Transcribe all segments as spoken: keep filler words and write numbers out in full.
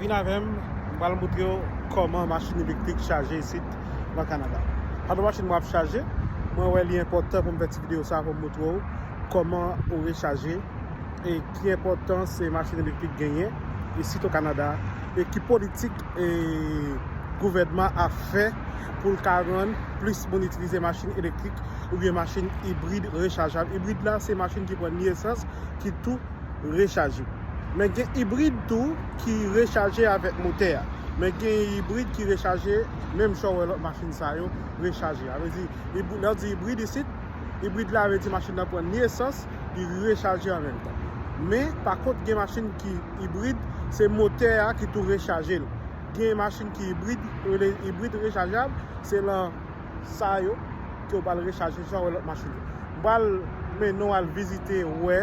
Vin avè m, m pral montre w kòman machin elektrik chaje isit nan Kanada. Pandan machin mwen ap chaje, mwen wè li enpòtan pou m fè ti videyo sa pou m montre w kòman ou rechaje e ki enpòtans machin elektrik genyen isit o Kanada e ki politik e gouvènman ap fè pou l ka rann plis moun itilize machin elektrik oubyen machin ibrid rechajab. Ibrid la se machin ki pran ni esans ki tou rechaje. Men gen ibrid tou ki rechaje avèk motè a. Men gen ibrid ki rechaje menm jan w wè lòt machin sa yo rechaje. A vle di, lè w di ibrid isit, ibrid la vle di machin nan pran ni esans, li rechaje an menm tan. Men, pa kont, gen machin ki ibrid, se motè a ki tou rechaje l. Gen machin ki ibrid, yo rele ibrid rechajab, se lan sa yo ke w pral rechaje jan w wè lòt machin yo. M pral mennen w al vizite, wè,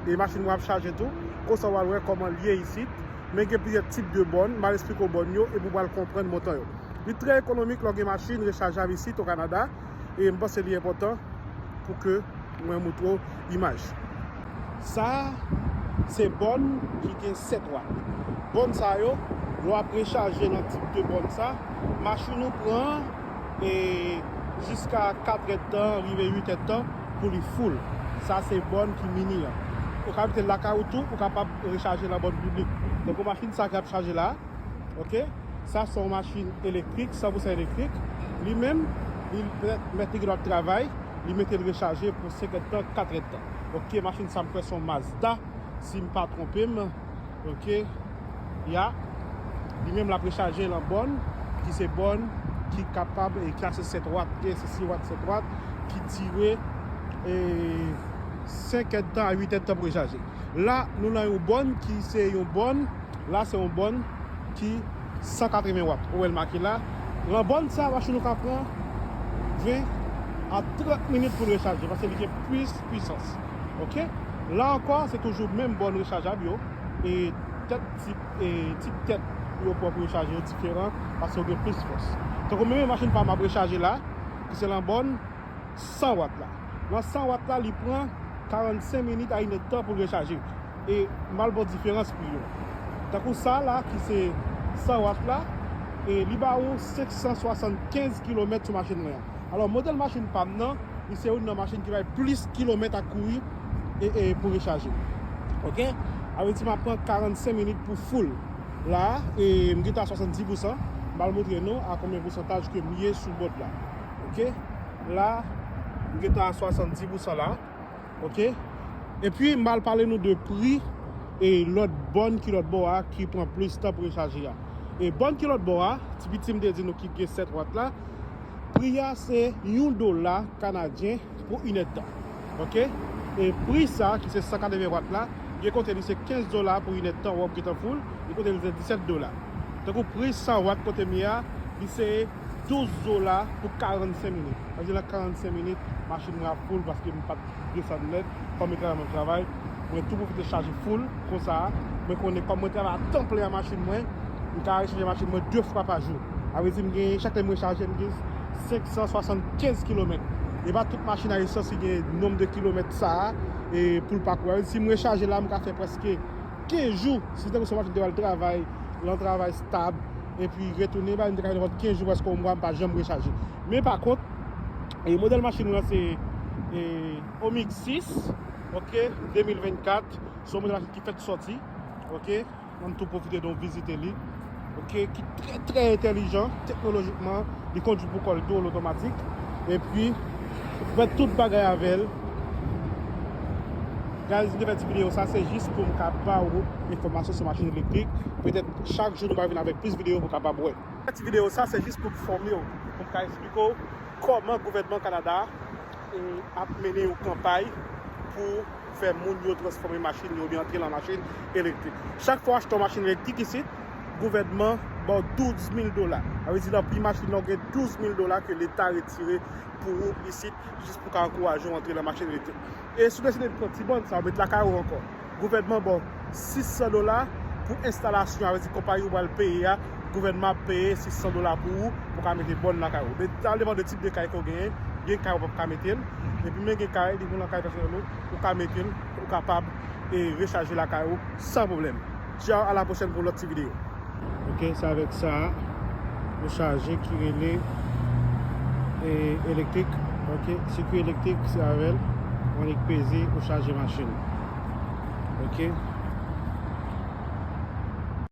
e machin mwen ap chaje tou. Konsa w al wè kòman l ye isit. Men gen plizyè tip de bòn. M al eksplike w bòn yo epi w pral konprann montan yo. Li trè ekonomik lè w gen machin rechajab isit o Kanada. E m panse li enpòtan pou ke mwen montre w imaj. Sa a, se bòn ki gen sèt wat. Bòn sa yo, lè w ap rechaje nan tip de bòn sa, machin ou pran e jiska kat èdtan, rive uit èdtan pou li full. Sa se bòn ki mini an. Ou ka mete l lakay ou tou, ou kapab rechaje nan bòn piblik. Tankou machin sa ki ap chaje la, ok? Sa se yon machin elektrik, san pou san elektrik. Li menm, li mèt, mèt li gen dwa travay, li mete l rechaje pou senk èdtan, kat èdtan. Ok, machin sa m kwè se yon Mazda, si m pa twonpe m. Ok, ya. Li menm l ap rechaje lan bòn, ki se bòn ki kapab, e ki ase sèt wat, gen se sis wat, sèt wat, ki dire e senk èdtan a uit èdtan pou rechaje. La, nou lan yon bòn ki se yon bòn, la se yon bòn ki san katreven wat. Ou wè l make la. Lan bòn sa, machin ou ka pran ven a trant minit pou l rechaje, paske li gen plis pwisans. Ok? La ankò, se toujou menm bòn rechajab yo. E tèt tip, e tip tèt yo pran pou rechaje yo diferan, paske yo gen plis fòs. Tankou menm machin pa m ap rechaje la, ki se lan bòn san wat la. Lan san wat la, li pran karannsenk minit a inèdtan pou l rechaje. E m al ba w diferans pri yo. Tankou sa la, ki se san wat la, e li ba ou senk san swasannkenz kilomèt sou machin mwen an. Alò, modèl machin pa m nan, li se youn nan machin ki bay plis kilomèt ak kouri e, e pou rechaje. Ok? A vle di, m ap pran karannsenk minit pou full. La, e m gentan a swasanndis pousan. M al montre nou a konbyen pousantaj ke m ye sou bòn la. Ok? La, m gentan a swasanndis pousan la. Ok? Epi, m al pale nou de pri e lòt bòn ki lòt bò a ki pran plis tan pou rechaje a. E bòn ki lòt bò a, ti piti m te di nou ki gen sèt wat la, pri a se yon dola kanadyen pou inèdtan. Ok? E pri sa, ki se san katreven wat la, gen kote li se kenz dola pou inèdtan, w ap gentan full, gen kote li se disèt dola. Tankou pri san wat kote m ye a, li se douz dola pou karannsenk minit. Sa vle di, lan karannsenk minit, machin mwen ap full paske m pa t desann nèt, kòm mwen travay, mwen travay, mwen tou pwofite chaje full, konsa, mwen konnen kòm mwen travay a tan plen a machin mwen, m ka rechaje machin mwen de fwa pa jou. A vle di, m gen, chak lè m rechaje, m gen senk san swasannkenz kilomèt. E pa tout machin a esans ki gen nonb de kilomèt sa a, e pou l pakouri. A vle di, si m rechaje la, m ka fè prèske kenz jou. Si tankou se yon machin m te pral travay, lan travay stab, epi retounen, ba, m te ka fè nenpòt kenz jou, prèske yon mwa, m pa janm rechaje. Men pa kont, e modèl machin mwen se, e, Omix sis, ok, de mil vennkat, se yon modèl machin ki fèk sòti, ok, ann tou pwofite donk vizite li, ok, ki trè, trè entèlijan, teknolojikman, li kondui pou kò l, li tou otomatik, epi, fè tout bagay avè l. Guys, m te fè ti videyo sa, se jis pou m ka ba ou enfòmasyon sou machin elektrik. Petèt, chak jou, nou va vin avèk plis videyo pou w kapab wè. Ti videyo sa, se jis pou m fòme w, pou m ka eksplike w kòman gouvènman Kanada, e, ap mennen yon kanpay pou fè moun yo transfòme machin yo oubyen antre lan machin elektrik. Chak fwa w achte yon machin elektrik isit, gouvènman ba w douz mil dola. Sa vle di, lan pri machin nan, w gen douz mil dola ke leta retire pou ou isit, jis pou ka ankouraje w antre lan machin elektrik. E si w deside pran ti bòn sa, w met lakay ou ankò. Gouvènman ba w sis san dola pou enstalasyon, sa vle di konpayi ou pral peye a, gouvènman ap peye sis san dola pou ou, pou ka mete bòn lakay ou. Men sa depann de tip de kay ke w genyen, gen kay ou p ap ka mete l, epi men gen kay, depi w lan kay pèsonèl ou, ou ka mete l, ou kapab, e, rechaje lakay ou san pwoblèm. Tchao, a la pwochèn pou lòt ti videyo. Ok, se avèk sa a ou chaje ki rele e, elektrik. Ok, sikui elektrik se avè l, ou annik peze ou chaje machin. Ok,